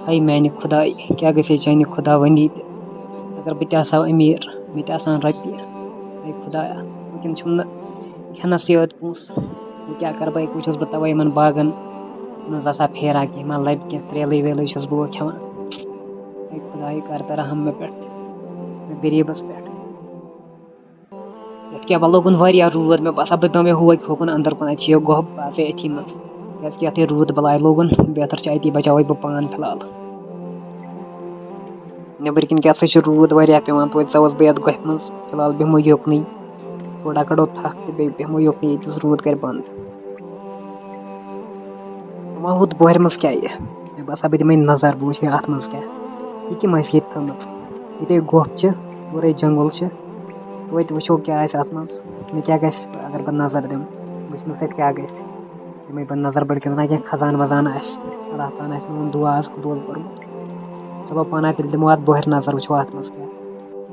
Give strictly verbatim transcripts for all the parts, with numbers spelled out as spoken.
A میانہِ خۄدایہِ، کیٛاہ گژھِ ہے چانہِ خۄداوندی تہِ؟ اگر بہٕ تہِ آسہٕ ہا أمیٖر، مےٚ تہِ آسہٕ ہن رۄپیہِ۔ اے خۄدایا، وٕنکیٚن چھُم نہٕ کھٮ۪نَس یوت پونٛسہٕ، وۄنۍ کیٛاہ کَرٕ بہٕ؟ اَکہِ وٕچھُس بہٕ تَوَے یِمَن باغَن منٛز آسان پھیران کینٛہہ، یِمَن لَبہِ کینٛہہ، ترٛیلٕے ویلٕے چھُس بہٕ وۄنۍ کھٮ۪وان۔ اے خۄدایہِ، کَر تہٕ رحم مےٚ پٮ۪ٹھ تہِ، مےٚ غریٖبَس پٮ۪ٹھ۔ یَتھ کیٛاہ، وۄنۍ لوگُن واریاہ روٗد، مےٚ باسان بہٕ بیٚہمہٕ ہوکھ ہوکُن اَندَر کُن، اَتہِ چھِ یہِ گۄپھ، بہٕ آسہٕ أتھی منٛز۔ کیٛازِکہِ یَتھ ہے روٗد بَلاے لوگُن، بہتر چھُ اَتی بَچاوَے بہٕ پان فِلحال۔ نیٚبٕرۍ کِنۍ کیٛاہ سا چھُ روٗد واریاہ پٮ۪وان، توتہِ ژاوُس بہٕ یَتھ گۄپھِ منٛز۔ فِلحال بیٚہمو یوٚکنُے، تھوڑا کَڑو تھَکھ تہٕ بیٚیہِ بیٚہمو یوٚکنُے، ییٚتِس روٗد کَرِ بنٛد۔ وۄنۍ ہُتھ بۄہرِ منٛز کیٛاہ یہِ؟ مےٚ باسان بہٕ دِمَے نظر، بہٕ وٕچھِ ہے اَتھ منٛز کیٛاہ۔ یہِ کٔمۍ آسہِ ییٚتہِ تھٲومٕژ؟ ییٚتے گۄپھ چھِ، یورَے جنٛگُل چھِ۔ توتہِ وٕچھو کیٛاہ آسہِ اَتھ منٛز۔ مےٚ کیٛاہ گژھِ اگر بہٕ نظر دِمہٕ؟ وٕچھنہٕ سۭتۍ کیٛاہ گژھِ؟ دِمَے بہٕ نظر بٔلکہِ زَن کینٛہہ خزانہٕ وزانہٕ آسہِ۔ اللہ تعالیٰ ہَن آسہِ میون دُعا آز قبوٗل کوٚرمُت۔ چلو پانہ تیٚلہِ دِمو اَتھ بۄہرِ نظر، وٕچھو اَتھ منٛز کیٛاہ۔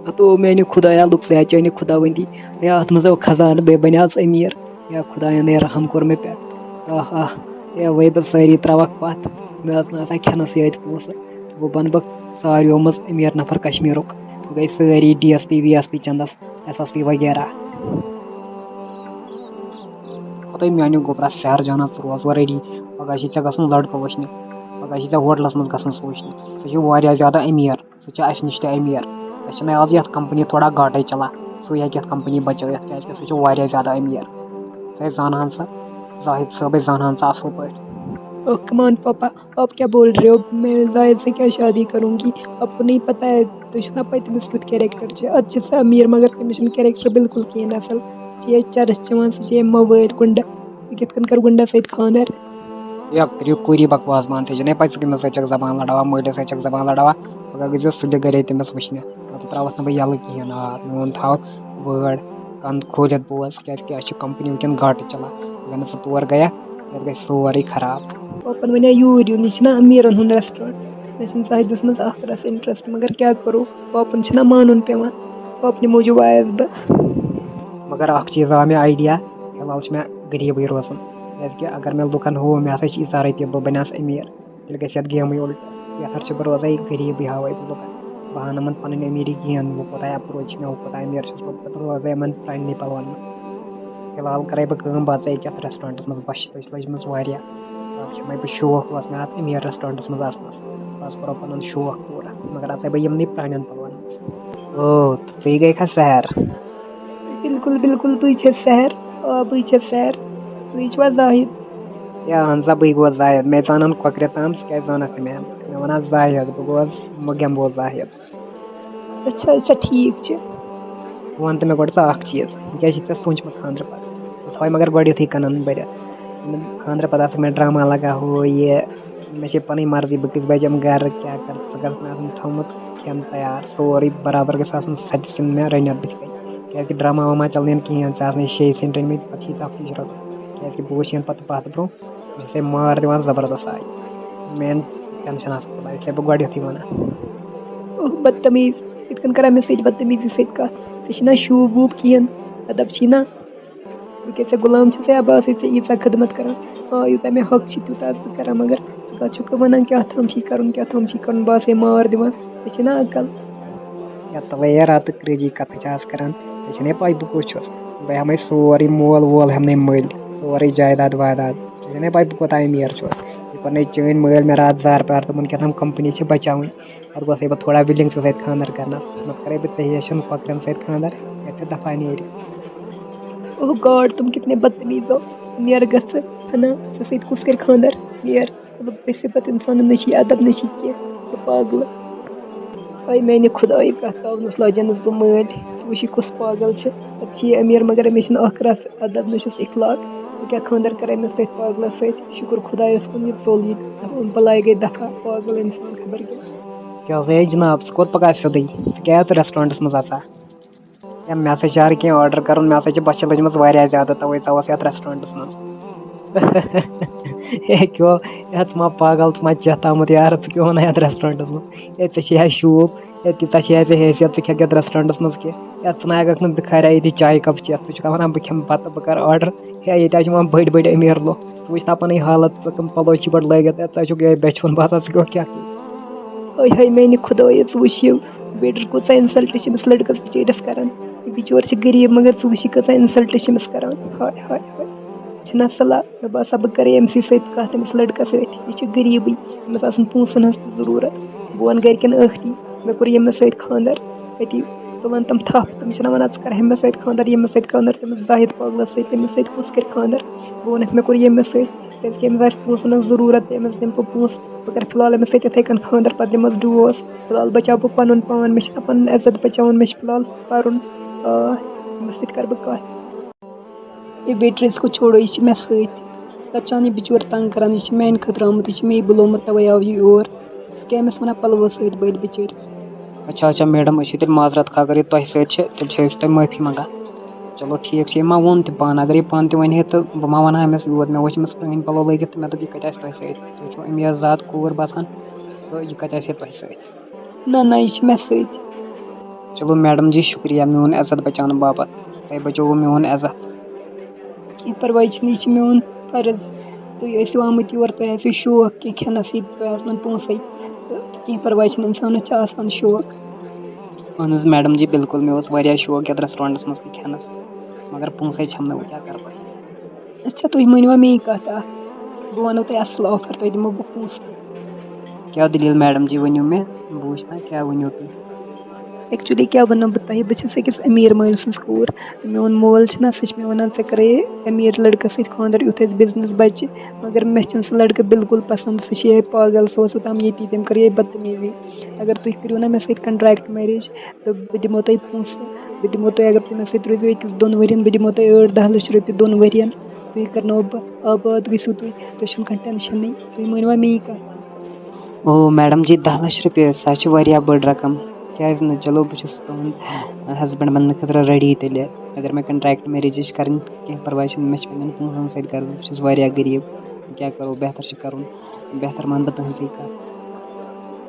ہتو میانہِ خدایا، لوٚگ سا چانہِ خداوندی۔ یا اَتھ منٛز آو خزانہٕ، بیٚیہِ بنیٛاس أمیٖر۔ یا خدایا، نے رحم کوٚر مےٚ پٮ۪ٹھ۔ آہ آہ، اے وَے بہٕ سٲری ترٛاوَکھ پَتھ۔ مےٚ ٲس نہٕ آسان کھٮ۪نَس یٲتۍ پونٛسہٕ۔ وۄنۍ بَنہٕ بہٕ ساروِیو منٛز أمیٖر نفر کشمیٖرُک۔ وۄنۍ گٔے سٲری D S P V S P چندَس، ایس ایس پی وغیرہ۔ پَتہٕ میانہِ گوٚبرا شہر جانَس، ژٕ روز وۄنۍ ریڈی۔ پگاہ چھِ ژےٚ گژھُن لڑکہٕ وٕچھنہِ۔ پگاہ چھِ ژےٚ ہوٹلَس منٛز گژھُن سُہ وٕچھنہِ۔ سُہ چھُ واریاہ زیادٕ أمیٖر۔ سُہ چھُ اَسہِ نِش تہِ أمیٖر۔ أسۍ چھِنہٕ آز یَتھ کَمپٔنی تھوڑا گاٹَے چَلان۔ سُہ ہیٚکہِ یَتھ کَمپٔنی بَچٲوِتھ، کیٛازِکہِ سُہ چھُ واریاہ زیادٕ أمیٖر۔ ژٕ ہے زانہٕ ہَن سا، زاہد صٲب ہے زانہٕ ہَن ژٕ اَصٕل پٲٹھۍ۔ اوہ، come on پاپا، آپ کیا بول رہے ہو؟ میں زاہد سے کیا شادی کروں گی؟ آپ کو نہیں پتہ ہے، تُہۍ چھُو نا پَے تٔمِس کیُتھ کیریکٹر چھُ؟ اَدٕ چھِ سۄ أمیٖر، مگر تٔمِس چھُنہٕ کیریکٹر بِلکُل کِہیٖنۍ اَصٕل۔ سُہ چھِ یہِ چرس چٮ۪وان، سُہ چھِ یہِ مَوٲرۍ گُنڈٕ۔ ژٕ کِتھ کٔنۍ کَرٕ گُنڈَس سۭتۍ خانٛدر؟ یا کٔرِو کوٗری بکواس بنٛد، ژےٚ چھےٚ نَے پَے ژٕ کٔمِس سۭتۍ چھَکھ زبان لڑاوان، مٲلِس سۭتۍ چھَکھ زبان لڑاوان۔ پگاہ گٔژھۍزِ سُلہِ گرے تٔمِس وٕچھنہِ، نَتہٕ ترٛاوَتھ نہٕ بہٕ یَلہٕ کِہیٖنۍ۔ آ، میون تھاو وٲر، کَن کھوٗلِتھ بوز، کیٛازِکہِ اَسہِ چھُ کمپٔنی وٕنکٮ۪ن گاٹہٕ چَلان۔ اگر نہٕ ژٕ تور گٔیَکھ، یَتھ گژھِ سورُے خراب۔ پاپَن وَنیٛا یوٗرۍ یُن، یہِ چھُنہ أمیٖرَن ہُنٛد ریسٹورنٛٹ۔ مےٚ چھُنہٕ زاہدَس منٛز اَکھ رَژھ انٹرسٹ، مگر کیٛاہ کَرو، پاپَن چھُنہ مانُن پٮ۪وان، پاپنہِ موٗجوٗب آیَس بہٕ۔ مگر اَکھ چیٖز آو مےٚ آیڈیا، فِلحال چھُ مےٚ غریٖبٕے روزُن۔ کیٛازِکہِ اگر مےٚ لُکَن ہوو، مےٚ ہسا چھِ ییٖژاہ رۄپیہِ، بہٕ بَنیٛاس أمیٖر، تیٚلہِ گژھِ یَتھ گیمٕے اُلٹہٕ۔ یَتھ ہَر چھُ بہٕ روزان یہِ غریٖبٕے، ہاوَے بہٕ لُکَن۔ بہٕ ہاونہٕ یِمَن پَنٕنۍ أمیٖری کِہیٖنۍ، بہٕ کوٗتاہ اَپروچ چھِ مےٚ، بہٕ کوٗتاہ أمیٖر چھُس، بہٕ پَتہٕ روزان یِمَن پرٛانٮ۪ن پَلوَن منٛز۔ فِلحال کَرَے بہٕ کٲم، بہٕ اَژَے ییٚتہِ یَتھ ریسٹورنٛٹَس منٛز، بۄچھِ تہِ چھِ لٔجمٕژ واریاہ۔ آز کھٮ۪مَے بہٕ شوق اوس مےٚ اَتھ أمیٖر ریسٹورنٛٹَس منٛز اَژنَس۔ آز کوٚر پَنُن شوق پوٗرٕ، مگر اَژَے بہٕ یِمنٕے پرٛانٮ۪ن پَلوَن منٛز۔ او، ژٕے گٔے کھا سیر؟ بِلکُل، بِلکُل، بٕے چھَس سیر۔ آ، بٕے چھَس سیر۔ تُہۍ چھِوا زاہد؟ یا اہن سا، بٕے گوس زاہد۔ مےٚ زانَن کۄکرِ تام، ژٕ کیٛازِ زانَکھ نہٕ مےٚ؟ مےٚ وَنان زاہد، بہٕ گوس مُگٮ۪مبو زاہد۔ اچھا، اچھا، ٹھیٖک چھُ۔ وَن تہٕ مےٚ گۄڈٕ ژٕ اَکھ چیٖز، وٕنکیٛاہ چھِ ژےٚ سوٗنٛچمُت خانٛدرٕ پَتہٕ؟ ژٕ تھاوَے مگر گۄڈٕ یُتھُے کَنَن بٔرِتھ۔ خانٛدرٕ پَتہٕ آسَکھ مےٚ ڈرٛاما لَگان ہُہ یہِ۔ مےٚ چھِ پَنٕنۍ مرضی، بہٕ کٔژِ بَجہِ یِمہٕ گَرٕ، کیٛاہ کَرٕ، ژٕ گژھِ مےٚ آسُن تھوٚمُت کھٮ۪ن تیار، سورُے برابر گژھِ آسُن سَتہِ سِنۍ مےٚ رٔنِتھ بٕتھِ کَنہِ۔ کیٛازِکہِ ڈرٛاما واما چَلنٕے نہٕ کِہیٖنۍ، ژےٚ آسنَے شیٚیہِ سِنۍ رٔنۍمٕتۍ، پَتہٕ چھِی تَفتیٖش رَٹُن۔ کیٛازِکہِ بہٕ وٕچھِ ہَن پَتہٕ پَتھ برونٛہہ، بہٕ چھُسَے مار دِوان زبردست آیہِ۔ مین ٹٮ۪نشَن آسہٕ بہٕ، یہِ چھُسَے بہٕ گۄڈٕنٮ۪تھٕے وَنان۔ اوہ، بدتمیٖز، یِتھ کٔنۍ کَران مےٚ سۭتۍ بدتمیٖزی سۭتۍ کَتھ؟ ژےٚ چھِی نا شوٗب ووٗب کِہیٖنۍ، اَدب چھِی نا؟ بہٕ کیٛاہ ژےٚ غلام چھُسا؟ بہٕ آسَے ژےٚ ییٖژاہ خدمت کران۔ آ، یوٗتاہ مےٚ حق چھِ، تیوٗتاہ ٲسٕس بہٕ کران، مگر ژٕ کَتھ چھُکھ وَنان؟ کیٛاہ تام چھِی کَرُن، کیٛاہ تام چھِی کَرُن، بہٕ آسَے مار دِوان۔ ژےٚ چھِ نا عقل؟ یا تَلَے یا راتہٕ کرٛٲجی کَتھٕ چھِ آز کران۔ ژےٚ چھےٚ نَے پَے بہٕ کُس چھُس؟ بہٕ ہٮ۪مَے سورُے مول وول ہٮ۪منَے مٔلۍ، سورُے جایداد وایداد۔ ژےٚ چھےٚ نَے پَے بہٕ کوٗتاہ أمیٖر چھُس؟ یہِ کوٚر نَے چٲنۍ مٲلۍ مےٚ راتھ زار پار، تِمَن کیٛاہ تام کمپنی چھِ بچاوٕنۍ۔ پتہٕ گوسے بہٕ تھوڑا willing ژےٚ سۭتۍ خانٛدر کرنس۔ نتہٕ کرے بہٕ ژےٚ ہِوۍ ہِشن کۄکرن سۭتۍ خانٛدر، ییٚلہِ ژےٚ دفعہ نیرِ۔ اوہ God، تِم کتنے بدتمیٖز ہو۔ نیر گژھٕ، ہنا، ژےٚ سۭتۍ کُس کرِ خانٛدر؟ نیر۔ مطلب، أسۍ چھِ پتہٕ انسانن نہ چھِ ادب نہ چھِ کینٛہہ۔ بہٕ پاگلہٕ۔ ہاے میانہِ خدایہِ، کتھ تاونس لاجنس بہٕ مٲلۍ۔ ژٕ وٕچھ یہِ کُس پاگل چھِ۔ پتہٕ چھِ یہِ امیر، مگر أمِس چھِنہٕ اکھ رژھ ادب، نہ چھُس اخلاق۔ بہٕ کیٛاہ خانٛدر کرٕ أمِس سۭتۍ پاگلس سۭتۍ؟ شُکر خۄدایس کُن، یہِ ژوٚل یہِ بلاے گٔے دفعہ، پاگل انسان خبر کیٛاہ۔ کیٛاہ سا ہے جناب، ژٕ کوٚت پکان سیوٚدُے؟ ژٕ کیٛاہ یتھ restaurantس منٛز اژان؟ ہے، مےٚ ہسا چھِ ہر کینٛہہ order کرُن، مےٚ ہسا چھِ بۄچھِ لٔجمٕژ واریاہ زیادٕ، توے ژاوُس یتھ restaurantس منٛز۔ ہے کیٛاہ، ہے ژٕ ما پاگل، ژٕ ما چٮ۪تھ آمُت یارٕ، ژٕ کیٛاہ ونان یتھ restaurantس منٛز؟ ہے ژےٚ چھے ہا شوٗب، ہے تیٖژاہ چھے ہا ژےٚ حیثیت، ژٕ کھٮ۪کھ یتھ restaurantس منٛز کینٛہہ؟ ہے ژٕ نہ ہٮ۪ککھ نہٕ بِکھاریا ییٚتہِ چایہِ cup چٮ۪تھ، ژٕ چھُکھ ونان بہٕ کھٮ۪مہٕ بتہٕ، بہٕ کرٕ order۔ ہے ییٚتہِ حظ چھِ یِوان بٔڑۍ بٔڑۍ أمیٖر لُکھ، ژٕ وٕچھ نا پنٕنۍ حالت، ژٕ کٕم پلو چھِ گۄڈٕ لٲگِتھ، ہے ژٕ چھُکھ یِہوٚے بیچھِ وُن باسان، ژٕ کیٛاہ کیٛاہ؟ ہاے ہاے میانہِ خۄدایہِ، ژٕ وٕچھ یہِ بیٹر کۭژاہ اِنسلٹ چھِ أمِس لٔڑکَس بِچٲرِس کَران۔ یہِ بِچور چھِ غریٖب، مگر ژٕ وٕچھ یہِ کۭژاہ اِنسلٹ چھِ أمِس کَران۔ ہاے ہاے ہاے، چھِنہ صلاح؟ مےٚ باسان بہٕ کَرٕ أمۍ سٕے سۭتۍ کَتھ، أمِس لٔڑکَس سۭتۍ۔ یہِ چھِ غریٖبٕے، أمِس آسَن پونٛسَن ہٕنٛز تہِ ضروٗرت۔ بہٕ وَنہٕ گَرِکٮ۪ن ٲختی، مےٚ کوٚر ییٚمِس سۭتۍ خانٛدر، أتی تُلَن تِم تھَپھ۔ تِم چھِنہ وَنان، ژٕ کَرٕ ہُمِس سۭتۍ خانٛدر، ییٚمِس سۭتۍ خانٛدر، تٔمِس زاہد پاگلَس سۭتۍ، تٔمِس سۭتۍ کُس کَرِ خانٛدر؟ بہٕ وَنَکھ، مےٚ کوٚر ییٚمِس سۭتۍ، کیٛازِکہِ أمِس آسہِ پونٛسَن ہٕنٛز ضروٗرت، تہٕ أمِس دِمہٕ بہٕ پونٛسہٕ۔ بہٕ کَرٕ فِلحال أمِس سۭتۍ یِتھَے کٔنۍ خانٛدر، پَتہٕ دِمَس ڈوس۔ فِلحال بَچاو بہٕ پَنُن پان، مےٚ چھِنہ پَنُن عزت بَچاوُن، مےٚ چھِ فِلحال پَرُن۔ آ، أمِس سۭتۍ کَرٕ بہٕ کَتھ۔ اے بیٹر، اس کو چھوڑو، یہِ چھِ مےٚ سۭتۍ۔ ژٕ کَتہِ چھُ اَنان یہِ بِچور تنٛگ کَران؟ یہِ چھِ میٛانہِ خٲطرٕ آمُت، یہِ چھِ مے بُلومُت، تَوَے آو یہِ یور۔ ژٕ کیٛاہ أمِس وَنان پَلوَس سۭتۍ بٔلۍ بِچٲرِس؟ اچھا اچھا میڈم، أسۍ چھِ تیٚلہِ معذرت خواہ، اگر یہِ تۄہہِ سۭتۍ چھِ، تیٚلہِ چھِ أسۍ تۄہہِ معٲفی منٛگان۔ چلو ٹھیٖک چھُ، یہِ ما ووٚن تہِ پانہٕ، اگر یہِ پانہٕ تہِ وَنہِ ہے تہٕ بہٕ ما وَنہٕ ہا أمِس یوٗت، مےٚ وٕچھ أمِس پرٛٲنۍ پَلو لٲگِتھ تہٕ مےٚ دوٚپ، یہِ کَتہِ آسہِ تۄہہِ سۭتۍ؟ تُہۍ چھِو أمیٖر زاد کوٗر باسان، تہٕ یہِ کَتہِ آسہِ ہے تۄہہِ سۭتۍ؟ نہ نہ، یہِ چھِ مےٚ سۭتۍ۔ چلو میڈم جی، شُکریہ میون عزت بچاونہٕ باپتھ، تۄہہِ بچووُ میون عزت۔ کینٛہہ پرواے چھُنہٕ، یہِ چھُ میون فرض۔ تُہۍ ٲسِو آمٕتۍ یور، تۄہہِ آسِوٕ شوق کینٛہہ کھٮ۪نس، ییٚتہِ تۄہہِ آسنو پونٛسے، تہٕ کینٛہہ پرواے چھُنہٕ، اِنسانس چھُ آسان شوق۔ اہن حظ میڈم جی، بالکل، مےٚ اوس واریاہ شوق یتھ ریسٹورنٹس منٛز تہِ کھٮ۪نس، مگر پونٛسے چھم نہٕ، وۄنۍ کیٛاہ کرٕ بہٕ؟ اچھا، تُہۍ مٲنِوا میٛٲنۍ کَتھ اَکھ؟ بہٕ وَنو تۄہہِ اَصٕل آفر، تۄہہِ دِمو بہٕ پونٛسہٕ تہِ۔ کیٛاہ دٔلیٖل میڈم جی، ؤنِو مےٚ، بہٕ وٕچھٕ نا کیٛاہ ؤنِو تُہۍ۔ ایکچُلی کیٛاہ وَنو بہٕ تۄہہِ، بہٕ چھَس أکِس أمیٖر مٲلۍ سٕنٛز کوٗر۔ میون مول چھُنہ، سُہ چھُ مےٚ وَنان، ژےٚ کَرے أمیٖر لٔڑکَس سۭتۍ خانٛدر، یُتھ اَسہِ بِزنِس بَچہِ۔ مگر مےٚ چھُنہٕ سُہ لٔڑکہٕ بالکل پَسنٛد، سُہ چھُ یِہوٚے پاگل، سُہ اوس اوٚتام ییٚتی، تٔمۍ کٔر یِہوٚے بدتمیٖزی۔ اگر تُہۍ کٔرِو نہ مےٚ سۭتۍ کَنٹرٛیکٹ میریج، تہٕ بہٕ دِمو تۄہہِ پونٛسہٕ، بہٕ دِمو تۄہہِ، اگر تُہۍ مےٚ سۭتۍ روٗزِو أکِس دۄن ؤرِین، بہٕ دِمو تۄہہِ ٲٹھ دَہ لَچھ رۄپیہِ دۄن ؤرِین۔ تُہۍ کرناوو بہٕ آباد، گٔژھِو تُہۍ، تۄہہِ چھُنہٕ کانٛہہ ٹینشنٕے۔ تُہۍ مٲنِوا میٛٲنۍ کَتھ؟ او میڈم جی، دَہ لَچھ رۄپیہِ، سۄ چھِ واریاہ بٔڑ رقم۔ کیٛازِ نہٕ؟ چلو، بہٕ چھُس تُہُنٛد ہسبینڈ بَننہٕ خٲطرٕ ریڈی تیٚلہِ۔ اگر مےٚ کَنٹرٛیکٹ میریج چھِ کَرٕنۍ، کینٛہہ پَرواے چھُنہٕ، مےٚ چھِ پَنٕنٮ۪ن پونٛسَن سۭتۍ غرض، بہٕ چھُس واریاہ غریٖب۔ کیٛاہ کَرو، بہتر چھُ کَرُن، بہتر مانہٕ بہٕ تُہٕنٛزٕے کَتھ۔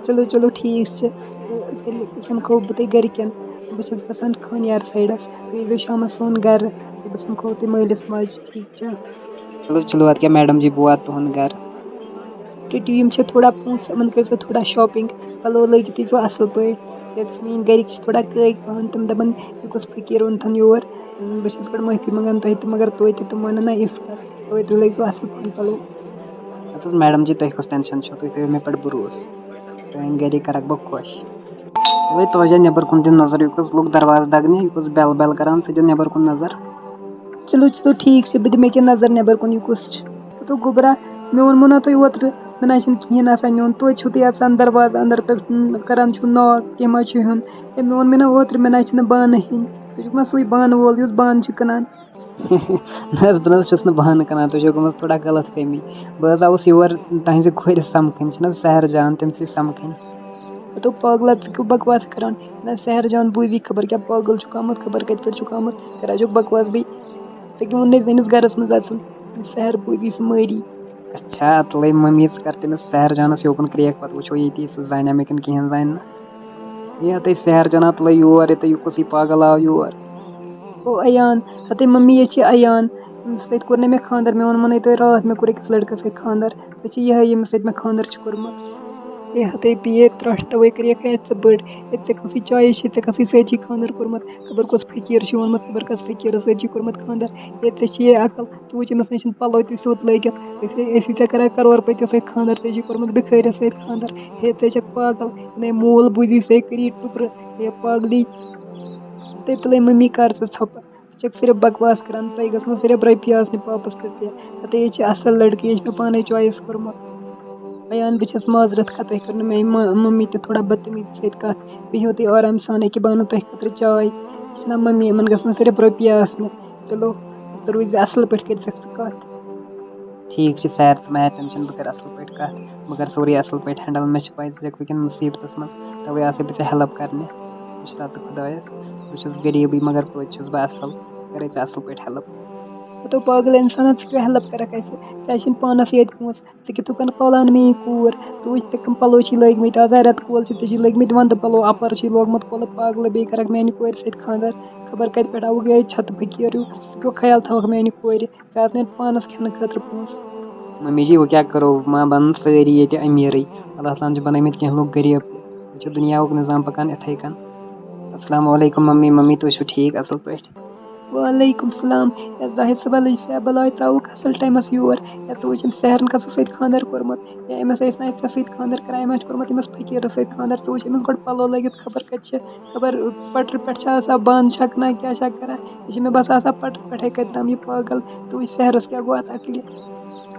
چلو، چلو، ٹھیٖک چھُ۔ تہٕ تیٚلہِ سَمکھو بہٕ تۄہہِ گَرِکٮ۪ن۔ بہٕ چھَس بَسان خانیار سایڈَس۔ تُہۍ ییٖزیو شامَس سون گَرٕ تہٕ بہٕ سَمکھو تُہۍ مٲلِس ماجہِ، ٹھیٖک چھا؟ چلو، چلو، اَدٕ کیٛاہ میڈم جی، بہٕ واتہٕ تُہُنٛد گَرٕ۔ ٹُٹِو، یِم چھِ تھوڑا پونٛسہٕ، یِمَن کٔرۍزیو تھوڑا شاپِنٛگ، پَلو لٲگِتھ ییٖزیو اَصٕل پٲٹھۍ، کیٛازِکہِ میٛٲنۍ گَرِکۍ چھِ تھوڑا کٲگۍ پَہَن، تِم دَپَن، یہِ کُس فقیٖر اوٚنتھَن یور؟ بہٕ چھَس گۄڈٕ معٲفی منٛگان تۄہہِ تہِ، مگر توتہِ تِم مانَن نہ یِژھ کَتھ، توتہِ لٲگۍزیو اَصٕل پَہَن پَلو۔ اَدٕ حظ میڈم جی، تُہۍ کُس ٹینشن چھُو؟ تُہۍ تھٲیِو مےٚ پٮ۪ٹھ بروسہٕ۔ تُہٕنٛدِ گَرِکۍ کَرَکھ بہٕ خۄش۔ تَوَے توجہ نٮ۪بَر کُن دِ نظر، یہِ کُس لوٚگ دروازٕ دَگنہِ، یہِ کُس بیل بیل کَران، ژٕ دِ نٮ۪بَر کُن نظر۔ چلو، چلو، ٹھیٖک چھُ، بہٕ دِمہٕ ییٚکیٛاہ نظر نٮ۪بَر کُن، یہِ کُس چھُ۔ تہٕ گوٚبرا، مےٚ ووٚنمو نا تۄہہِ اوترٕ، مےٚ نہ حظ چھُنہٕ کِہیٖنۍ آسان نیُن، توتہِ چھُو تُہۍ اَژان دروازٕ اَندَر تہٕ، م، کَران چھُو ناک، کینٛہہ ما چھُ ہیوٚن۔ ہے، مےٚ ووٚن مےٚ نا اوترٕ، مےٚ نہ حظ چھِنہٕ بانہٕ ہیٚنۍ۔ ژٕ چھُکھ نا سُے بانہٕ وول یُس بانہٕ چھِ کٕنان؟ نہ حظ، بہٕ نہ حظ چھُس نہٕ بانہٕ کٕنان، تُہۍ چھِو گٔمٕژ تھوڑا غلط فہمی۔ بہٕ حظ آوُس یور تُہٕنٛزِ کورِ سَمکھٕنۍ، چھِنہٕ حظ سحر جان، تٔمۍ سٕے سَمکھٕنۍ۔ ہتو پاگلا، ژٕ کیٛاہ بکواس کران؟ نہ سحر جان بوٗزی خبر کیٛاہ پاگل چھُ آمُت، خبر کتہِ پٮ۪ٹھ چھُ آمُت، کران چھُکھ بکواس بیٚیہِ۔ ژےٚ کیٛاہ ووٚنُے زٲنِس گرس منٛز اژُن؟ سحر بوٗزی سُہ مٲری۔ اچھا، تُلے مٔمی، ژٕ کر تٔمِس سحر جانس یوکُن کرٛیک، پتہٕ وٕچھو ییٚتی سُہ زانیٛا مےٚ کِنہٕ کِہیٖنۍ زانہِ نہٕ۔ ہے ہتے سحر جانا، تُلے یور، یہِ تہٕ یہِ کُسٕے پاگل آو یور۔ او ایان، ہتے مٔمی، یہِ چھِ ایان، أمِس سۭتۍ کوٚر نہ مےٚ خانٛدر، مےٚ ووٚنمو نَے تۄہہِ راتھ، مےٚ کوٚر أکِس لٔڑکَس سۭتۍ خانٛدر، سۄ چھِ یِہے، ییٚمِس سۭتۍ مےٚ خانٛدر چھُ کوٚرمُت۔ ہے ہتے پیٚیہِ ترٛٹھ، تَوَے کٔرِکھ ہے ژٕ بٔڑ، ہے ژےٚ کُسٕے چایہِ چھِ، ژےٚ کَسٕے سۭتۍ چھِ خانٛدر کوٚرمُت، خبر کُس فقیٖر چھُ ووٚنمُت، خبر کَس فقیٖرَس سۭتۍ چھِ کوٚرمُت خانٛدر۔ ہے ژےٚ چھِ یہِ عقل، ژٕ وٕچھ أمِس نہ چھِنہٕ پَلو تہِ سیوٚد لٲگِتھ، أسۍ، أسۍ چھِ ژےٚ کران کرور پٔتِس سۭتۍ خانٛدر، ژےٚ چھِ کوٚرمُت بِخٲرِس سۭتۍ خانٛدر۔ ہے ژےٚ چھَکھ پاگل، یعنی مول بوٗزی سۭتۍ کٔری ٹُکرٕ، ہے پاگلی۔ تٔتۍ تُلے مٔمی کر ژٕ ژھۄپہٕ۔ ژٕ چھَکھ صرف بکواس کران، تۄہہِ گٔژھ نہٕ صرف رۄپیہِ آسنہِ پاپَس خٲطرٕ۔ ہتے یہِ چھِ اَصٕل لٔڑکہٕ، یہِ چھِ مےٚ پانَے choice کوٚرمُت۔ ایان، بہٕ چھَس معذرت خواہ، تۄہہِ کٔر نہٕ میٛانہِ مٔ-، مٔمی تہِ تھوڑا بدتمیٖزی سۭتۍ کَتھ۔ بِہِو تُہۍ آرام سان، ییٚکیٛاہ بہٕ اَنو تۄہہِ خٲطرٕ چاے۔ یہِ چھِنہ مٔمی، یِمَن گٔژھ نہٕ صرف رۄپیہِ آسنہِ۔ چلو، ژٕ روٗزِ اَصٕل پٲٹھۍ، کٔرۍ زیٚکھ ژٕ کَتھ۔ ٹھیٖک چھُ سیر، ژٕ مہ ہےٚ ٹینشن، بہٕ کَرٕ اَصٕل پٲٹھۍ کَتھ، بہٕ کَرٕ سورُے اَصٕل پٲٹھۍ ہینڈل۔ مےٚ چھِ پَے ژٕ چھَکھ وٕنکٮ۪ن مُصیٖبتَس منٛز، تَوَے آسَے بہٕ ژےٚ ہیلپ کَرنہِ۔ مےٚ چھُ راتہٕ خۄدایَس، بہٕ چھُس غریٖبٕے مگر توتہِ چھُس بہٕ اَصٕل، کَرَے ژےٚ اَصٕل پٲٹھۍ ہیلپ۔ ہتو پاگل اِنسانا، ژٕ کیٛاہ ہیلپ کَرَکھ اَسہِ؟ ژےٚ چھِنہٕ پانَس ییٚتہِ پونٛسہٕ، ژٕ کِتھ کٔنۍ کھولان میٛٲنۍ کوٗر؟ ژٕ وٕچھ ژےٚ کَم پَلو چھی لٲگۍ مٕتۍ، آز آے رٮ۪تہٕ کول چھِ، ژےٚ چھی لٲگۍ مٕتۍ وَندٕ پَلو، اَپَر چھی لوگمُت کۄلہٕ پاگلہٕ، بیٚیہِ کَرَکھ میٛانہِ کورِ سۭتۍ خانٛدر۔ خبر کَتہِ پٮ۪ٹھ آوُکھ یِہوٚے چھَتہٕ فقیٖر ہیوٗ، ژٕ کیٛاہ خیال تھاوَکھ میٛانہِ کورِ؟ ژےٚ آسنَے پانَس کھٮ۪نہٕ خٲطرٕ پونٛسہٕ۔ ممی جی، وۄنۍ کیٛاہ کرو؟ ما بنن سٲری ییٚتہِ أمیٖرٕے؟ اللہ تعالیٰ ہن چھِ بنٲومٕتۍ کینٛہہ لُکھ غریٖب۔ یہِ چھُ دُنیاہُک نظام پکان اِتھَے کٔنۍ۔ السلام علیکم ممی۔ ممی، تُہۍ چھِو ٹھیٖک، اَصٕل پٲٹھۍ؟ وعلیکم السلام۔ یا زاہد صٲبہ، لٔج سا بلاے، ژٕ آوُکھ اَصٕل ٹایمَس یور۔ یا ژٕ وٕچھ، أمۍ سحرَن کَس سۭتۍ خانٛدر کوٚرمُت؟ یا أمِس ٲسۍ نہ ژےٚ سۭتۍ خانٛدر کران، أمۍ آسہِ کوٚرمُت أمِس فقیٖرَس سۭتۍ خانٛدر۔ ژٕ وٕچھ أمِس گۄڈٕ پَلو لٲگِتھ خبر کَتہِ چھِ، خبر پٹرِ پٮ۪ٹھ چھا آسان، بنٛد چھا کنہ، کیٛاہ چھا کران۔ یہِ چھِ مےٚ باسان آسان پٹرِ پٮ۪ٹھَے کَتہِ تام یہِ پاگل۔ ژٕ وٕچھ سحرَس کیٛاہ گوٚو اَتھ عقلہِ۔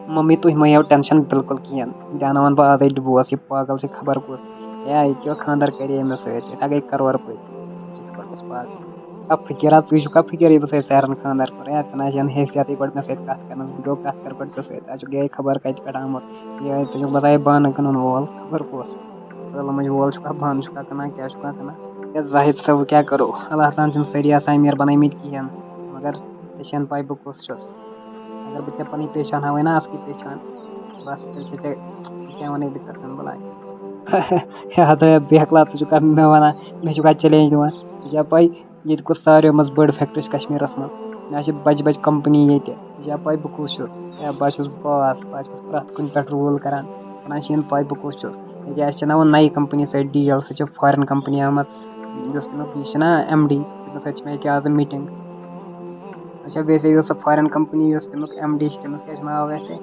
ممی، تُہۍ مہ ہیٚیِو ٹٮ۪نشَن بِلکُل کِہیٖنۍ۔ دیٛاناوَن بہٕ آزَے ڈِووس، یہِ پاگل چھِ خبر کُس۔ ہے، یہِ کیٛاہ خانٛدر کَرے أمِس سۭتۍ؟ أسۍ ہا گٔے کَرور پٔتۍ۔ ژٕ چھُکھ پَتہٕ پاگل۔ اَ، فقیٖرا، ژٕ چھُکھ اَ فقیٖرٕے، بہٕ سۭتۍ سحرَن خانٛدر کوٚر۔ ہے، ژٕ نہ حظ چھَنہٕ حیثیتٕے گۄڈٕ مےٚ سۭتۍ کَتھ کَرنَس۔ بہٕ کیٛاہ کَتھ کَرٕ گۄڈٕ ژےٚ سۭتۍ؟ ژٕ چھُکھ یِہوٚے خبر کَتہِ پٮ۪ٹھ آمُت۔ یِہوٚے ژٕ چھُکھ بَسان یہِ بانہٕ کٕنَن وول، خبر کُس۔ علمٕچ وول چھُکھا، بانہٕ چھُکھا کٕنان، کیٛاہ چھُکھا کٕنان؟ ہے زاہد صٲب، وۄنۍ کیٛاہ کَرو؟ اللہ تعالیٰ ہَن چھِنہٕ سٲری آسان أمیٖر بَنٲومٕتۍ کِہیٖنۍ، مگر ژےٚ چھَنہٕ پَے بہٕ کُس چھُس۔ اگر بہٕ ژےٚ پَنٕنۍ پہچان ہاوَے نا، اَصلی پہچان، بَس تیٚلہِ چھِ ژےٚ، کیٛاہ وَنَے بہٕ ژےٚ سَمبٕلان؟ ہے ہَتہٕ بیکلا، ژٕ چھُکھا مےٚ وَنان، مےٚ چھُکھا چیلنج دِوان؟ ژےٚ چھےٚ پَے، ییٚتہِ کُس ساروِیو منٛز بٔڑ فیکٹری چھِ کشمیٖرَس منٛز؟ مےٚ چھِ بَجہِ بَجہِ کَمپٔنی ییٚتہِ۔ ژےٚ چھےٚ پَے بہٕ کُس چھُس؟ ہے، بہٕ چھُس باس، بہٕ چھُس پرٛٮ۪تھ کُنہِ پٮ۪ٹھ روٗل کَران۔ وَنان چھِ یِم پَے بہٕ کُس چھُس۔ ییٚکیٛاہ، اَسہِ چھِ ناو نَیہِ کَمپٔنی سۭتۍ ڈیٖل، سۄ چھِ فارِن کَمپٔنی آمٕژ، یُس تَمیُک یہِ چھِ نا ایم ڈی، تٔمِس سۭتۍ چھِ مےٚ ییٚکیٛاہ آز میٖٹِنٛگ۔ اچھا، ویسے یُس سۄ فارِن کَمپٔنی، یُس تَمیُک ایم ڈی چھِ، تٔمِس کیٛاہ چھِ ناو ویسے؟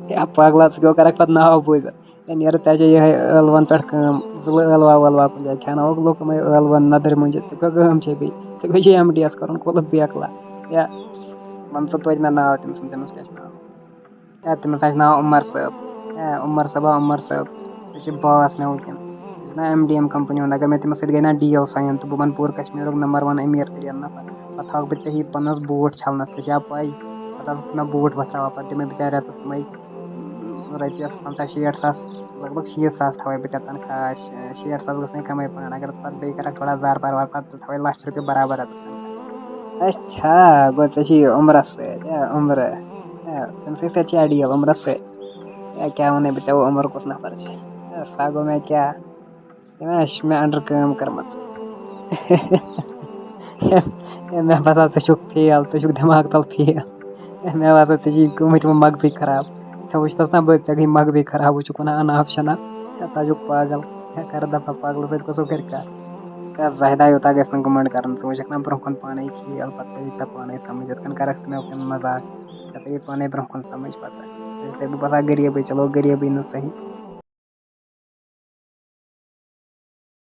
ہے پاگلا، ژٕ کیٛاہ کَرَکھ پَتہٕ ناو بوٗزِتھ؟ ہے نیرٕ ژےٚ چھےٚ یِہوٚے ٲلوَن پٮ۪ٹھ کٲم، زٕ ٲلوَہ وٲلوَہ کُنہِ جایہِ کھٮ۪ناوَکھ لُکھ یِمَے ٲلوَن نَدٕرۍ مُنجہِ۔ ژےٚ کیٛاہ کٲم چھے بیٚیہِ؟ ژےٚ کیٛاہ چھے ایم ڈی یَس کَرُن قُلُف بیکلا؟ یا وَن ژٕ توتہِ مےٚ ناو تٔمۍ سُنٛد، تٔمِس کیٛاہ چھِ ناو؟ ہے، تٔمِس آسہِ ناو عمر صٲب۔ ہے، عمر صٲبا، عمر صٲب، ژٕ چھِ باس مےٚ وٕنکٮ۪ن۔ ژٕ چھُکھ نا ایم ڈی ایم کَمپٔنی ہُنٛد۔ اگر مےٚ تٔمِس سۭتۍ گٔے نا ڈیٖل ساین تہٕ بہٕ بَنہٕ پوٗرٕ کشمیٖرُک نمبر ون أمیٖر تریٖن نفر، پَتہٕ تھاوَکھ بہٕ ژےٚ ہی پَنُن بوٗٹھ چھَلنَس، ژےٚ چھےٚ پَے؟ پَتہٕ آسَکھ ژٕ مےٚ بوٗٹھ وۄتھراوان، پَتہٕ دِمَے بہٕ ژےٚ رٮ۪تَس یِمَے رۄپیَس پنٛژاہ شیٹھ ساس، لگ بگ شیٖتھ ساس تھاوَے بہٕ ژےٚ تنخواہ۔ شیٹھ ساس گٔژھ نہٕ کَمٕے پَہَن، اگر ژٕ پَتہٕ بیٚیہِ کَرَکھ تھوڑا زارٕ پار وارٕ پار، تہٕ تھاوَے لَچھ رۄپیہِ برابر رٮ۪تَس تنخواہ۔ اچھا، گوٚو ژےٚ چھِ یہِ عمرَس سۭتۍ، ہے، عمرٕ۔ ہے، تٔمۍ سٕے سۭتۍ چھِ اَڈی یہِ عمرَس سۭتۍ۔ ہے، کیٛاہ وَنَے بہٕ ژےٚ، وۄنۍ عمر کُس نفر چھِ؟ ہے، سۄ گوٚو مےٚ کیٛاہ؟ تٔمۍ ہا چھِ مےٚ under کٲم کٔرمٕژ۔ ہے، مےٚ باسان، ژٕ چھُکھ فیل، ژٕ چھُکھ دٮ۪ماغ تَل فیل۔ ہے، مےٚ باسان، ژےٚ چھِ گٔمٕتۍ وۄنۍ مغزٕے خراب۔ ژےٚ وٕچھتَس نا بہٕ، ژےٚ گٔے مغزٕے خراب، وٕچھُکھ وَنان اَناف شناف۔ ہے، ژٕ ہا چھُکھ پاگل۔ ہے، کَر دَفا، پاگلہٕ سۭتۍ کُس کَرِ کَتھ؟ ہے، زاہدہ، یوٗتاہ گژھِ نہٕ گُمنٛڈ کَرُن، ژٕ وٕچھَکھ نا برٛونٛہہ کُن پانَے کھیل، پَتہٕ تَری ژےٚ پانَے سَمٕجھ، یِتھ کٔنۍ کَرَکھ ژٕ مےٚ کُن مزاق، ژےٚ تَری پانَے برٛونٛہہ کُن سَمٕجھ پَتہٕ۔ ییٚلہِ ژےٚ بہٕ باسان غریٖبٕے، چلو، غریٖبٕے نہٕ صحیح،